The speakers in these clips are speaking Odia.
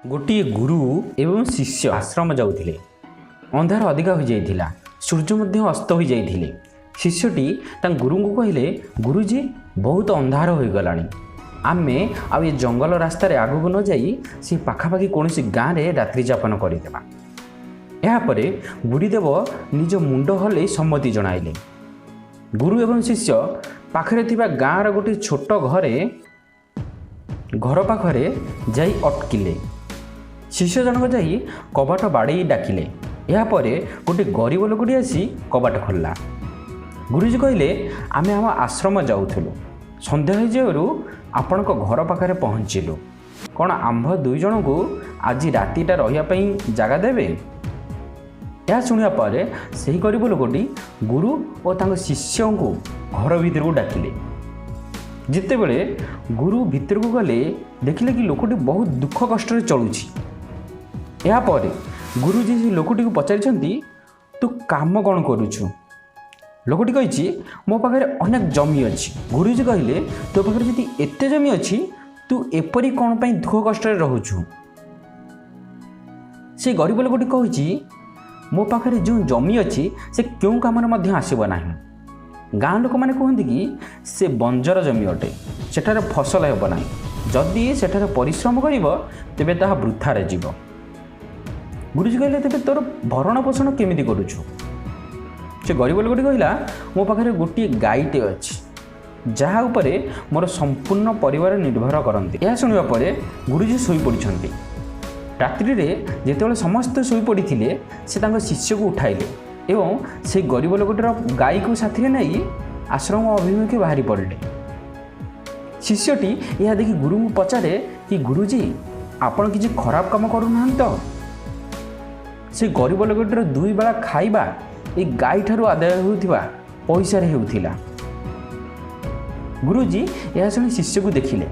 ଗୋଟିଏ ଗୁରୁ ଏବଂ ଶିଷ୍ୟ ଆଶ୍ରମ ଯାଉଥିଲେ। ଅନ୍ଧାର ଅଧିକା ହୋଇଯାଇଥିଲା, ସୂର୍ଯ୍ୟ ମଧ୍ୟ ଅସ୍ତ ହୋଇଯାଇଥିଲେ। ଶିଷ୍ୟଟି ତାଙ୍କ ଗୁରୁଙ୍କୁ କହିଲେ, "ଗୁରୁଜୀ, ବହୁତ ଅନ୍ଧାର ହୋଇଗଲାଣି। ଆମେ ଆଉ ଏ ଜଙ୍ଗଲ ରାସ୍ତାରେ ଆଗକୁ ନ ଯାଇ ସେ ପାଖାପାଖି କୌଣସି ଗାଁରେ ରାତ୍ରି ଯାପନ କରିଦେବା।" ଏହାପରେ ଗୁରୁଦେବ ନିଜ ମୁଣ୍ଡ ହଲେଇ ସମ୍ମତି ଜଣାଇଲେ। ଗୁରୁ ଏବଂ ଶିଷ୍ୟ ପାଖରେ ଥିବା ଗାଁର ଗୋଟିଏ ଛୋଟ ଘର ପାଖରେ ଯାଇ ଅଟକିଲେ। ଶିଷ୍ୟ ଜଣକ ଯାଇ କବାଟ ବାଡ଼େଇ ଡାକିଲେ। ଏହାପରେ ଗୋଟିଏ ଗରିବ ଲୋକଟି ଆସି କବାଟ ଖୋଲିଲା। ଗୁରୁଜୀ କହିଲେ, "ଆମେ ଆମ ଆଶ୍ରମ ଯାଉଥିଲୁ। ସନ୍ଧ୍ୟା ହୋଇଯିବାରୁ ଆପଣଙ୍କ ଘର ପାଖରେ ପହଞ୍ଚିଲୁ। କ'ଣ ଆମ୍ଭ ଦୁଇ ଜଣଙ୍କୁ ଆଜି ରାତିଟା ରହିବା ପାଇଁ ଜାଗା ଦେବେ?" ଏହା ଶୁଣିବା ପରେ ସେହି ଗରିବ ଲୋକଟି ଗୁରୁ ଓ ତାଙ୍କ ଶିଷ୍ୟଙ୍କୁ ଘର ଭିତରକୁ ଡାକିଲେ। ଯେତେବେଳେ ଗୁରୁ ଭିତରକୁ ଗଲେ, ଦେଖିଲେ କି ଲୋକଟି ବହୁତ ଦୁଃଖ କଷ୍ଟରେ ଚଳୁଛି। ଏହାପରେ ଗୁରୁଜୀ ସେ ଲୋକଟିକୁ ପଚାରିଛନ୍ତି, "ତୁ କାମ କ'ଣ କରୁଛୁ?" ଲୋକଟି କହିଛି, "ମୋ ପାଖରେ ଅନେକ ଜମି ଅଛି।" ଗୁରୁଜୀ କହିଲେ, "ତୋ ପାଖରେ ଯଦି ଏତେ ଜମି ଅଛି, ତୁ ଏପରି କ'ଣ ପାଇଁ ଦୁଃଖ କଷ୍ଟରେ ରହୁଛୁ?" ସେ ଗରିବ ଲୋକଟି କହୁଛି, "ମୋ ପାଖରେ ଯେଉଁ ଜମି ଅଛି, ସେ କେଉଁ କାମରେ ମଧ୍ୟ ଆସିବ ନାହିଁ। ଗାଁ ଲୋକମାନେ କୁହନ୍ତି କି ସେ ବଞ୍ଜର ଜମି ଅଟେ, ସେଠାରେ ଫସଲ ହେବ ନାହିଁ। ଯଦି ସେଠାରେ ପରିଶ୍ରମ କରିବ, ତେବେ ତାହା ବୃଥାରେ ଯିବ।" ଗୁରୁଜୀ କହିଲେ, "ତେବେ ତୋର ଭରଣ ପୋଷଣ କେମିତି କରୁଛୁ?" ସେ ଗରିବ ଲୋକଟି କହିଲା, "ମୋ ପାଖରେ ଗୋଟିଏ ଗାଈଟେ ଅଛି, ଯାହା ଉପରେ ମୋର ସମ୍ପୂର୍ଣ୍ଣ ପରିବାର ନିର୍ଭର କରନ୍ତି।" ଏହା ଶୁଣିବା ପରେ ଗୁରୁଜୀ ଶୋଇପଡ଼ିଛନ୍ତି। ରାତ୍ରିରେ ଯେତେବେଳେ ସମସ୍ତେ ଶୋଇପଡ଼ିଥିଲେ, ସେ ତାଙ୍କ ଶିଷ୍ୟକୁ ଉଠାଇଲେ ଏବଂ ସେଇ ଗରିବ ଲୋକଟିର ଗାଈକୁ ସାଥିରେ ନେଇ ଆଶ୍ରମ ଅଭିମୁଖେ ବାହାରି ପଡ଼ିଲେ। ଶିଷ୍ୟଟି ଏହା ଦେଖି ଗୁରୁଙ୍କୁ ପଚାରେ କି, "ଗୁରୁଜୀ, ଆପଣ କିଛି ଖରାପ କାମ କରୁନାହାନ୍ତି ତ? ସେ ଗରିବ ଲୋକଟିର ଦୁଇ ବେଳା ଖାଇବା ଏଇ ଗାଈଠାରୁ ଆଦାୟ ହେଉଥିବା ପଇସାରେ ହେଉଥିଲା।" ଗୁରୁଜୀ ଏହା ଶୁଣି ଶିଷ୍ୟକୁ ଦେଖିଲେ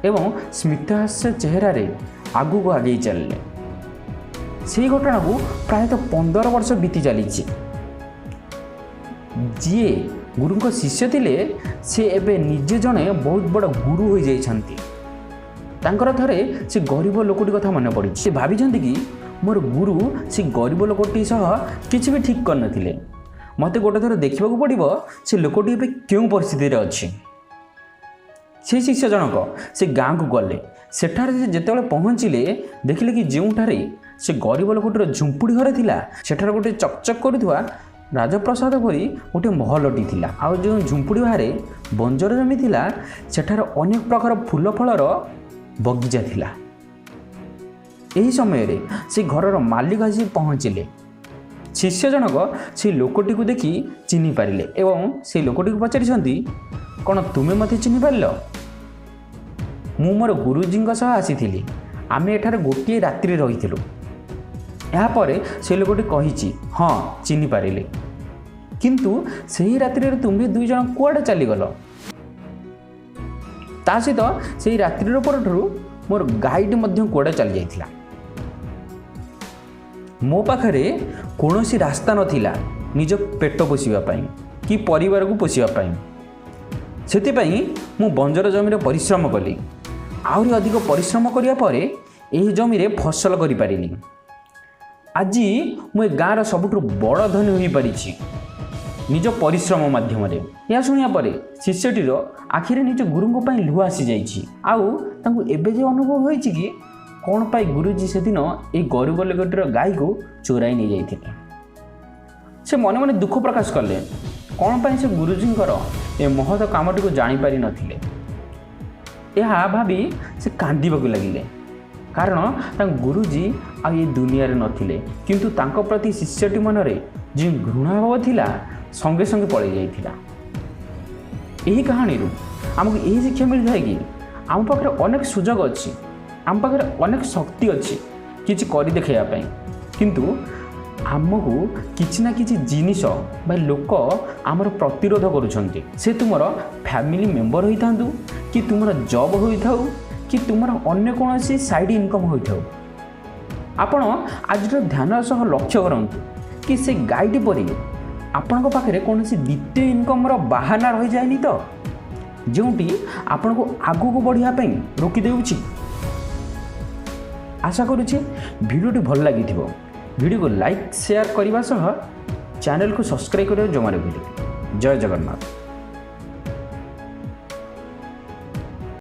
ଏବଂ ସ୍ମିତହାସ୍ୟ ଚେହେରାରେ ଆଗକୁ ଆଗେଇ ଚାଲିଲେ। ସେହି ଘଟଣାକୁ ପ୍ରାୟତଃ 15 ବର୍ଷ ବିତି ଚାଲିଛି। ଯିଏ ଗୁରୁଙ୍କ ଶିଷ୍ୟ ଥିଲେ, ସେ ଏବେ ନିଜେ ଜଣେ ବହୁତ ବଡ଼ ଗୁରୁ ହୋଇଯାଇଛନ୍ତି। ତାଙ୍କର ଥରେ ସେ ଗରିବ ଲୋକଟି କଥା ମନେ ପଡ଼ିଛି। ସେ ଭାବିଛନ୍ତି କି ମୋର ଗୁରୁ ସେ ଗରିବ ଲୋକଟି ସହ କିଛି ବି ଠିକ୍ କରିନଥିଲେ। ମୋତେ ଗୋଟେ ଥର ଦେଖିବାକୁ ପଡ଼ିବ, ସେ ଲୋକଟି ଏବେ କେଉଁ ପରିସ୍ଥିତିରେ ଅଛି। ସେ ଶିଷ୍ୟ ଜଣକ ସେ ଗାଁକୁ ଗଲେ। ସେଠାରେ ସେ ଯେତେବେଳେ ପହଞ୍ଚିଲେ, ଦେଖିଲେ କି ଯେଉଁଠାରେ ସେ ଗରିବ ଲୋକଟିର ଝୁମ୍ପୁଡ଼ି ଘର ଥିଲା, ସେଠାରେ ଗୋଟେ ଚକଚକ୍ କରୁଥିବା ରାଜପ୍ରସାଦ ପରି ଗୋଟିଏ ମହଲଟି ଥିଲା। ଆଉ ଯେଉଁ ଝୁମ୍ପୁଡ଼ି ବାହାରେ ବଞ୍ଜର ଜମି ଥିଲା, ସେଠାରେ ଅନେକ ପ୍ରକାର ଫୁଲ ଫଳର ବଗିଚା ଥିଲା। ଏହି ସମୟରେ ସେ ଘରର ମାଲିକ ଆସି ପହଞ୍ଚିଲେ। ଶିଷ୍ୟ ଜଣକ ସେ ଲୋକଟିକୁ ଦେଖି ଚିହ୍ନି ପାରିଲେ ଏବଂ ସେ ଲୋକଟିକୁ ପଚାରିଛନ୍ତି, "କ'ଣ ତୁମେ ମୋତେ ଚିହ୍ନି ପାରିଲ? ମୁଁ ମୋର ଗୁରୁଜୀଙ୍କ ସହ ଆସିଥିଲି। ଆମେ ଏଠାରେ ଗୋଟିଏ ରାତ୍ରି ରହିଥିଲୁ।" ଏହାପରେ ସେ ଲୋକଟି କହିଛି, "ହଁ, ଚିହ୍ନି ପାରିଲି। କିନ୍ତୁ ସେହି ରାତ୍ରିରେ ତୁମ୍ଭେ ଦୁଇ ଜଣ କୁଆଡ଼େ ଚାଲିଗଲ? ତା ସହିତ ସେହି ରାତ୍ରିର ପରଠାରୁ ମୋର ଗାଈଟି ମଧ୍ୟ କୁଆଡ଼େ ଚାଲିଯାଇଥିଲା। ମୋ ପାଖରେ କୌଣସି ରାସ୍ତା ନଥିଲା ନିଜ ପେଟ ପୋଷିବା ପାଇଁ କି ପରିବାରକୁ ପୋଷିବା ପାଇଁ। ସେଥିପାଇଁ ମୁଁ ବଞ୍ଜର ଜମିରେ ପରିଶ୍ରମ କଲି। ଆହୁରି ଅଧିକ ପରିଶ୍ରମ କରିବା ପରେ ଏହି ଜମିରେ ଫସଲ କରିପାରିଲି। ଆଜି ମୁଁ ଏ ଗାଁର ସବୁଠୁ ବଡ଼ ଧନୀ ହୋଇପାରିଛି ନିଜ ପରିଶ୍ରମ ମାଧ୍ୟମରେ।" ଏହା ଶୁଣିବା ପରେ ଶିଷ୍ୟଟିର ଆଖିରେ ନିଜ ଗୁରୁଙ୍କ ପାଇଁ ଲୁହ ଆସିଯାଇଛି। ଆଉ ତାଙ୍କୁ ଏବେ ଯେ ଅନୁଭବ ହୋଇଛି କି କ'ଣ ପାଇଁ ଗୁରୁଜୀ ସେଦିନ ଏହି ଗରିବ ଲୋକଟିର ଗାଈକୁ ଚୋରାଇ ନେଇଯାଇଥିଲେ। ସେ ମନେ ମନେ ଦୁଃଖ ପ୍ରକାଶ କଲେ, କ'ଣ ପାଇଁ ସେ ଗୁରୁଜୀଙ୍କର ଏ ମହତ କାମଟିକୁ ଜାଣିପାରି ନଥିଲେ। ଏହା ଭାବି ସେ କାନ୍ଦିବାକୁ ଲାଗିଲେ, କାରଣ ତାଙ୍କ ଗୁରୁଜୀ ଆଉ ଏ ଦୁନିଆରେ ନଥିଲେ, କିନ୍ତୁ ତାଙ୍କ ପ୍ରତି ଶିଷ୍ୟଟି ମନରେ ଯେଉଁ ଘୃଣାଭାବ ଥିଲା, ସଙ୍ଗେ ସଙ୍ଗେ ପଳେଇ ଯାଇଥିଲା। ଏହି କାହାଣୀରୁ ଆମକୁ ଏହି ଶିକ୍ଷା ମିଳିଥାଏ କି ଆମ ପାଖରେ ଅନେକ ସୁଯୋଗ ଅଛି, ଆମ ପାଖରେ ଅନେକ ଶକ୍ତି ଅଛି କିଛି କରି ଦେଖାଇବା ପାଇଁ, କିନ୍ତୁ ଆମକୁ କିଛି ନା କିଛି ଜିନିଷ ବା ଲୋକ ଆମର ପ୍ରତିରୋଧ କରୁଛନ୍ତି। ସେ ତୁମର ଫ୍ୟାମିଲି ମେମ୍ବର ହୋଇଥାନ୍ତୁ କି ତୁମର ଜବ୍ ହୋଇଥାଉ କି ତୁମର ଅନ୍ୟ କୌଣସି ସାଇଡ଼୍ ଇନକମ୍ ହୋଇଥାଉ। ଆପଣ ଆଜିର ଧ୍ୟାନ ସହ ଲକ୍ଷ୍ୟ କରନ୍ତୁ କି ସେ ଗାଈଟି ପରି ଆପଣଙ୍କ ପାଖରେ କୌଣସି ଦ୍ୱିତୀୟ ଇନକମ୍ର ବାହାନା ରହିଯାଏନି ତ, ଯେଉଁଟି ଆପଣଙ୍କୁ ଆଗକୁ ବଢ଼ିବା ପାଇଁ ରୋକିଦେଉଛି। ଆଶା କରୁଛି ଭିଡ଼ିଓଟି ଭଲ ଲାଗିଥିବ। ଭିଡ଼ିଓକୁ ଲାଇକ୍, ସେୟାର କରିବା ସହ ଚ୍ୟାନେଲକୁ ସବସ୍କ୍ରାଇବ୍ କରିବାକୁ ଜମାରୁ ଭୁଲିବେନି। ଜୟ ଜଗନ୍ନାଥ।